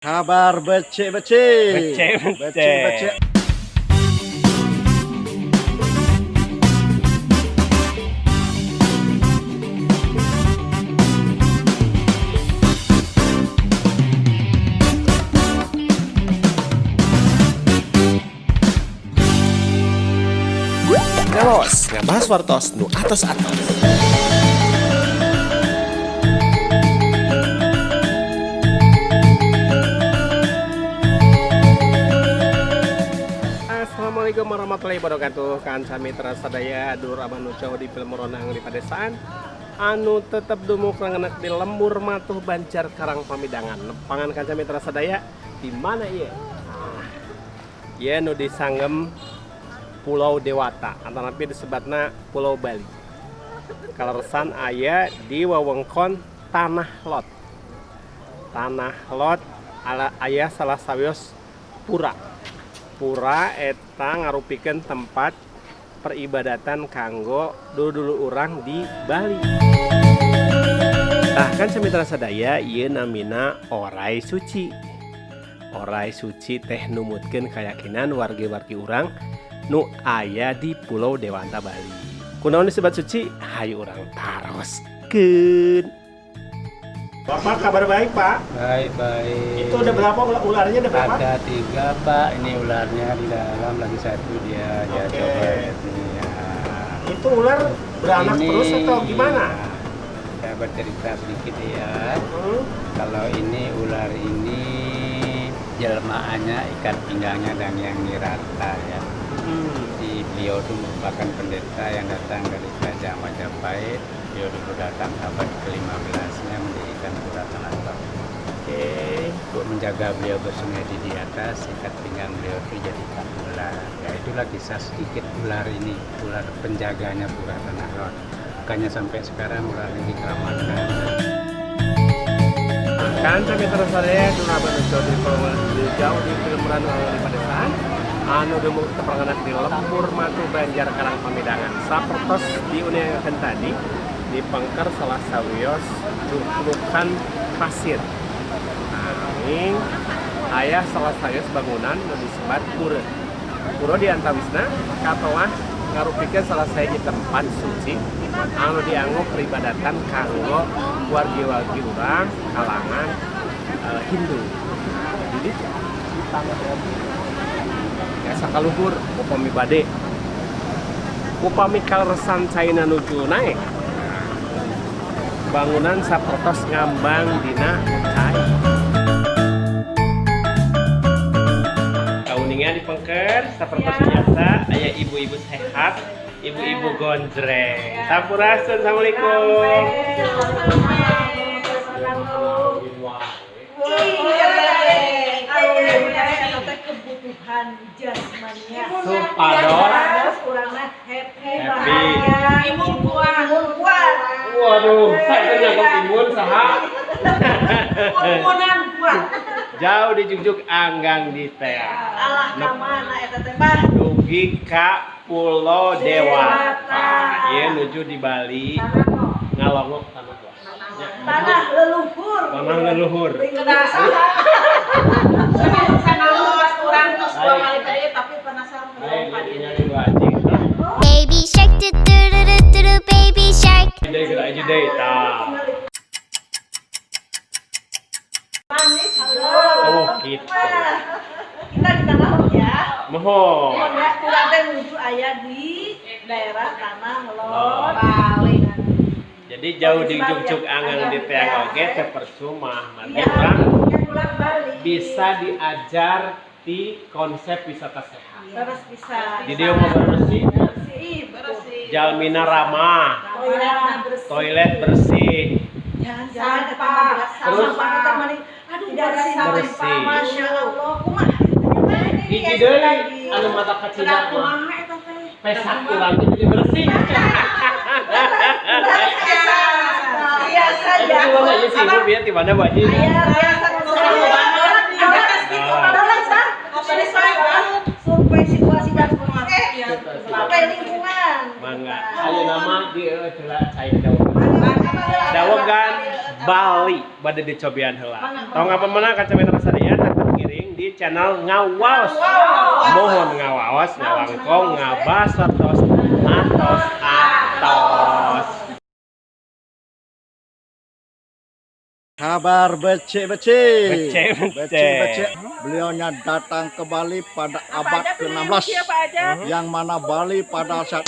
Kabar becek-becek. Becek-becek. Becek-becek. Ngawas, ngabahas wartos nu atos-atos. Assalamualaikum warahmatullahi wabarakatuh. Kanca mitra sadaya, dulur abah nu jauh di film ronang di padesaan anu tetep dumuk rangenak di lembur matuh Banjar Karang Pamidangan. Nepangan kanca mitra sadaya di mana ieu? Ieu nu disanggem Pulau Dewata atanapi disebatna Pulau Bali. Kaleresan aya di wewengkon Tanah Lot. Tanah Lot ala aya salah sawios pura. Pura eta ngarupikeun tempat peribadatan kanggo dulu-dulu urang di Bali. Tah kanca mitra sadaya, ieu namina Orai Suci. Orai Suci teh numutkeun keyakinan wargi-wargi urang nu aya di Pulau Dewata Bali. Kunaon disebut suci? Hayu urang taroskeun. Bapak, kabar baik, Pak? Baik, baik. Itu udah berapa ularnya, udah berapa? Ada 3, Pak. Ini ularnya di dalam, lagi satu dia. Ya, coba lihat nih, ya. Itu ular beranak ini, terus atau gimana? Saya bercerita sedikit ya. Kalau ini ular ini jelmaannya ikat pinggangnya dan yang nirarta ya. Jadi beliau itu merupakan pendeta yang datang dari Kerajaan Majapahit. Beliau dulu datang abad ke-15-nya mendirikan Pura Tanah Lot. Untuk menjaga beliau bersemedi di atas, ikat pinggang beliau itu dijadikan ular. Ya itulah kisah sedikit ular ini, ular penjaganya Pura Tanah Lot. Makanya sampai sekarang ular ini dikeramatkan. Kanca mitra sadaya, di jauh di film Ranu di padesaan anu dumuk teperanganak di lembur matu Banjar Karang Pamidangan. Sapertos diuniakan tadi di pengker salah sawios jukrukan pasir. Nah, ayah salah sawios bangunan nu disebat pura. Pura di antawisna katoah ngarupikeun salah sahiji tempat suci anu dianggo peribadatan kanggo wargi-wargi urang kalangan Hindu. Jadi di tanah ya sakaluhur upami bade upami kaleresan caina nuju naek bangunan sapertos ngambang dina cai. Kauningan di pengker sapertos biasa aya ibu-ibu sehat, ibu-ibu gonjreng. Sampurasun, assalamualaikum. Kebutuhan jasmania. Supados kurangnya happy, happy. Imun kuat. Imun kuat. Waduh, saya nangkep imun saha. Imunan kuat. Jauh di Jugjuk anggang di tea. Alah ka mana eta teh, Pak? Dugi ka Pulau Dewata. Ieu nuju di Bali. Ngalongok tanah lot. Tanah leluhur. Tanah leluhur. Baby shark do do do do do do baby shark. Manis. Oh gitu. Kita di Tanah Lot ya. Mohon. Kurang teh menuju aya di daerah Tanah Lot Bali. Jadi jauh di Jugjuk anggang di teang oge teh percuma. Margi urang bisa diajar di konsep wisata sehat. Terus bisa. Di dieu mah bersih. Bersih. Jalmina ramah. Toilet bersih. Toilet bersih. Jangan sampah. Terus aduh bersih. Bersih. Masya Allah. Kumaha? Hiji deui anu mata kacida mah. Pesak urang teh jadi bersih. Biasa ya. Itu mah ieu sih ibu bieu di mana Bu Haji? Iya, biasa. Survei situasi dan survei lingkungan. Mangga. Ayeuna mah di heula cai dawegan. Dawegan Bali. Bade dicobian heula. Tong apa mana kanca mitra sadaya tetep ngiring di channel Ngawaos. Mohon ngawaos, ngawangkong, ngabas atos atos atos. Kabar becek-becek. Becek-becek. Becek-becek. Beliaunya datang ke Bali pada abad ke-16. Siapa aja? Yang mana Bali pada saat